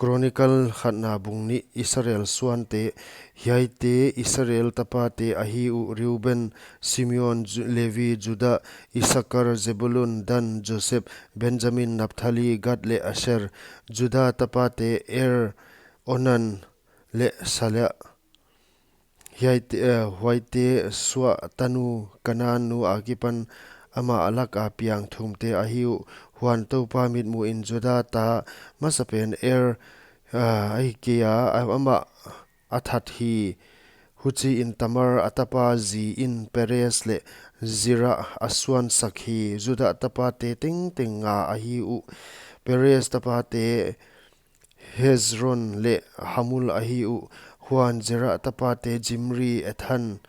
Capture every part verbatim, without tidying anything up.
Chronicle khatna bung nih. Israel suante. Hiaite Israel tapate ahi uh: Reuben, Simeon, Ju-, Levi, Judah, Issachar, Zebulun, Dan, Joseph, Benjamin, Naphtali, Gad leh Asher. Judah tapate: Er, Onan leh Shelah. Hiaite, eh, huaite Sua tanu Kanaan nu akipan amah laka piang thumte ahi uh. Huan Toupa mitmuhin Judah ta masapen Er, ah, ahi kei a, amah a that hi. Huchiin Tamar a tapa ziin Perez leh Zerah a suansak hi. Judah tapate tengteng nga ahi uh. Perez tapate Hezron leh Hamul ahi uh. Huan Zerah tapate Zimri, Ethan,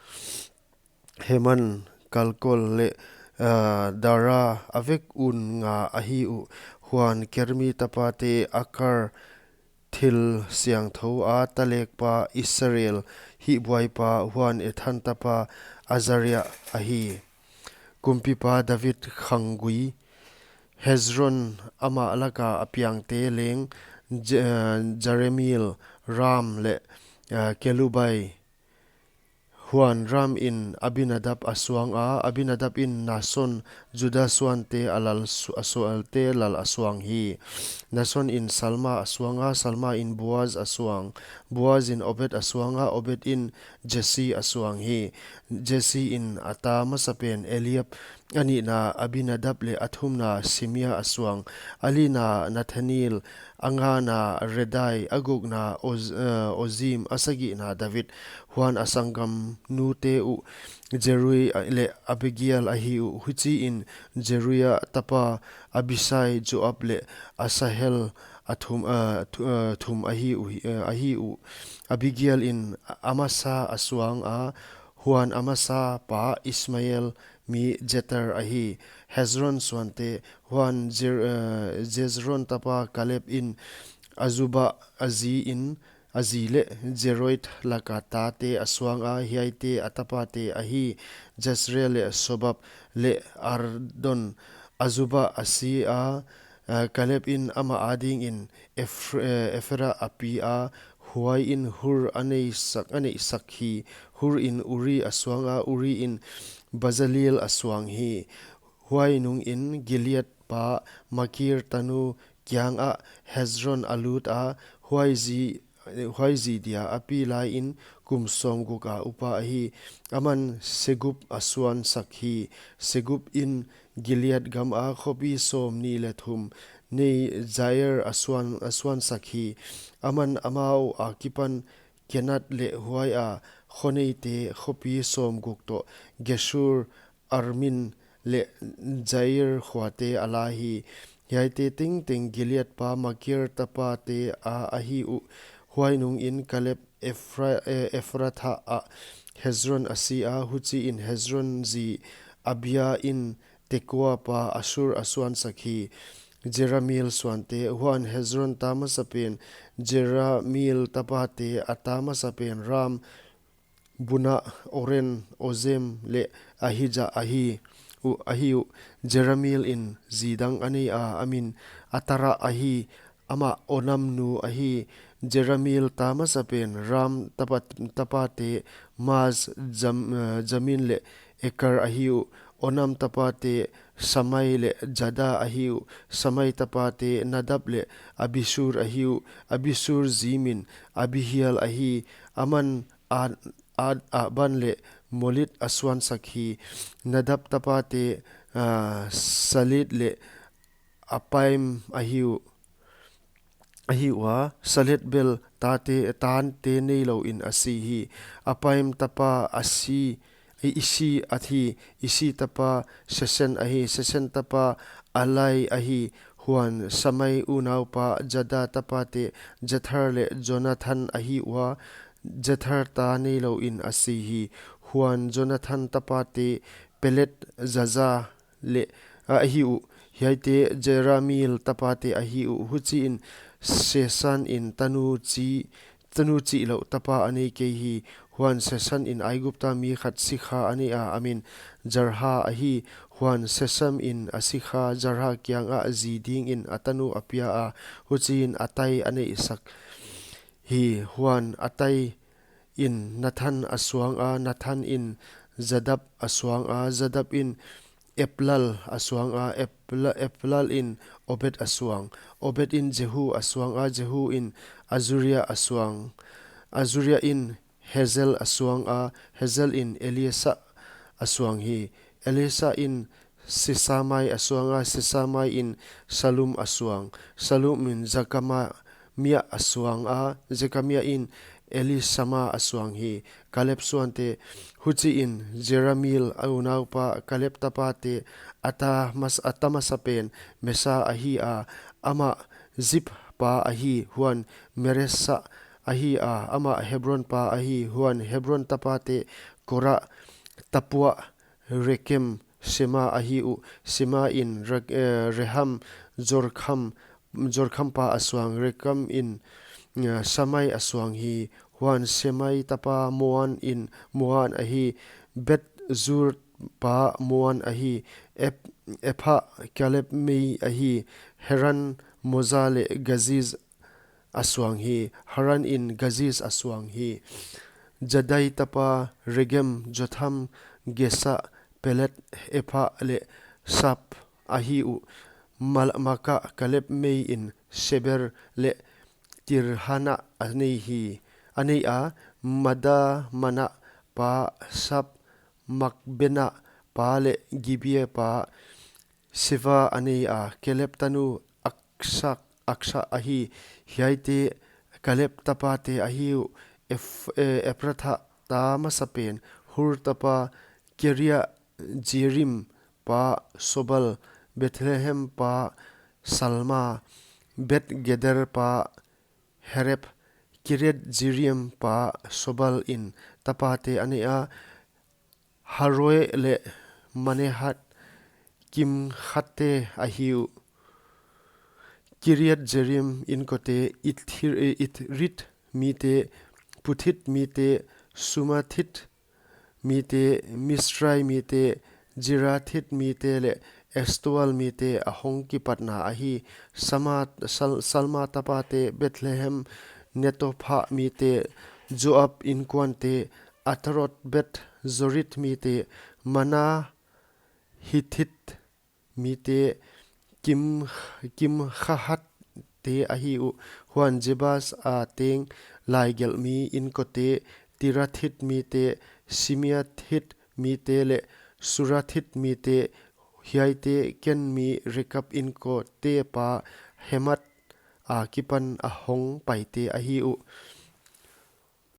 Heman, Kalkol leh, ah, Dara a vek un nga ahi uh. Huan Karmi tapate Akar, thil siangthou a talekpa Israel hihbuaipa. Huan Ethan tapa Azariah ahi. Kumpipa David khanggui. Hezron amah laka a piangte leng, Je-, eh, Jerahmeel, Ram leh, eh, Kelubai. Huan Ramin Abinadab a suanga, Abinadabin Nason, Judah suante a lal su-, a suante lal a suang hi. Nasonin Salma a suanga, Salmain Boaz a suang, Boazin Obed a suanga, Obedin Jesse a suang hi. Jessein a ta masapen Eliab, a nihna Abinadab leh a thumna Simea a suang, a lina Nethanel, a ngana Radai, a gukna Oz-, eh, Ozem, a sagihna David. Huan a sanggamnute uh Zeruia leh Abigail ahi uh. Huchiin Zeruia tapa Abisai, Joab leh Asahel a thum, eh, thu-, eh, thum ahi uh, eh, ahi uh. Abigailin Amasa a suanga, huan Amasa pa Ismael mi Jether ahi. Hezron suante. Huan Jer-, eh, Hezron tapa Kalebin Azubah a ziin, a zi leh Zeroid laka tate a suanga, hiaite a tapate ahi: Jezreel leh Sobab leh Ardon. Azubah a si a, eh, Kalebin amah adingin Eph-, eh, Ephrath a pi a, huaiin Hur a neihsak, a neihsak hi. Hurin Uri a suanga, Uriin Bezaleel a suang hi. Huainungin Gilead pa Makir tanu kiangah Hezron a luta, huai zi, huai zi dia a pi laiin kum sawmguka upa ahi. Aman Segub a suansak hi. Segubin Gilead gama khopi sawmnih leh thum nei Jair a suan, a suansak hi. Aman amau akipan Kenath leh huaia khoneite khopi sawmguk toh Geshur, Admin leh Jair khuate a la hi. Hiaite tengteng Gilead pa Makir tapate a ahi uh. Huainungin Kaleb Ephra-, eh, Ephrathah Hezron a si a, huchiin Hezron zi Abiain Tekoa pa Ashur a suansak hi. Jerahmeel suante. Huan Hezron ta masapen Jerahmeel tapate a ta masapen Ram, Buna, Oren, Ozem leh Ahija ahi uh, ahi uh. Jerahmeelin zi dang a nei a, a min Atarah ahi, amah Onam nu ahi. Jerahmeel ta masapen Ram tapa, tapate Maaz, Jam-, eh, Jamin leh Eker ahi uh. Onam tapate Samai leh Jada ahi uh. Samai tapate Nadab leh Abisur ahi uh. Abisur zi min Abihail ahi. Aman Ad-, Ad-, Ahban leh Molid a suansak hi. Nadab tapate, ah, Saled leh Apaim ahi uh, ahi ua, Saled bel tate, tante neilouin a si hi. Apaim tapa a si, Isi ahi, Isi tapa Sesen ahi, Sesen tapa Alai ahi. Huan Samai unaupa Jada tapate Jether leh Jonathan ahi ua, Jether ta neilouin a si hi. Huan Jonathan tapate Pelet, Zaza leh, ah, ahi uh. Hiaite Jerahmeel tapate ahi uh. Huchiin Sesanin tanu chih, tanu chihlouh tapa a nei kei hi. Huan Sesanin Aigupta mi khat sikha a nei a, a min Jarha ahi. Huan Sesem in a sikha Jarha kiangah zi dingin a tanu a pia a, huchiin Atai a neihsak hi. Huan Atai in Nathan a suang a, Nathan in Nadab a suang a, Nadab in Abihu a suang a, Abila- Abihu in Obed a suang, Obed in Jehu a suang a, Jehu in Azariah a suang, Azariah in Hazael a suang a, Hazael in Eliasaph a suang hi. Eliasaph in Sisamai a suang a, Sisamai in Salum a suang, Salum in Jekameam a suang a, Jekameam in Elishama a suang hi. Kaleb suante. Huchiin Jerahmeel a unaupa Kaleb tapate, a ta mas- a ta masapen Mesha ahi a, amah Ziph pa ahi, huan Maresa ahi a, amah Hebron pa ahi. Huan Hebron tapate, Korah, Tappuah, Rekem, Shema ahi uh. Shema in Re- eh, Rehum, Jorham, Jorham pa a suang, Rekem in, eh, Shammai a suang hi. Huan Shammai tapa Maon in Maon ahi, Beth-zur pa Maon ahi, Eph- Ephah Kaleb mei ahi, Haran, Moza leh Gaziz a suang hi. Haran in Gaziz a suang hi. Jahdai tapa Regem, Jotham, Gesa, Pelet, Ephah leh Suph ahi uh. Mal- Maakah Kaleb mei in Sheber leh Tirhana a nei hi. A nei a, Madmana pa Suph, Makbena pa leh Gibeah pa Sheva a nei a. Kaleb tanu Aksa, Aksa ahi. Hiaite Kaleb tapate ahi uh. Eph- eh, Ephratha ta masapen Hur tapa Kiriath- Jearim pa Sobal, Bethlehem pa Salma, Beth-gader pa Hareph, Kiriath-jearim pa Sobal in tapate a nei a. Haroe leh Manahath kimkhatte ahi uh. Kiriath-jearim inkote, Ithir- eh, Ithrith mite, Puthith mite, Sumathith mite, Mizraim mite, Zerathith mite leh Estaol mite a hong kipatna ahi. Sama- Sal- Salma tapate, Bethlehem Netophath mite, Joab inkuante, Ataroth Beth-zorith mite, Manahathith mite, Kim- Kimhathte ahi uh. Huan Jebus a teng laigelhmi inkote, Tirathith mite, Simeathith mite leh Surathith mite, hiaite Ken mi Rekab inkote pa Hamath akipan a hong paite ahi uh.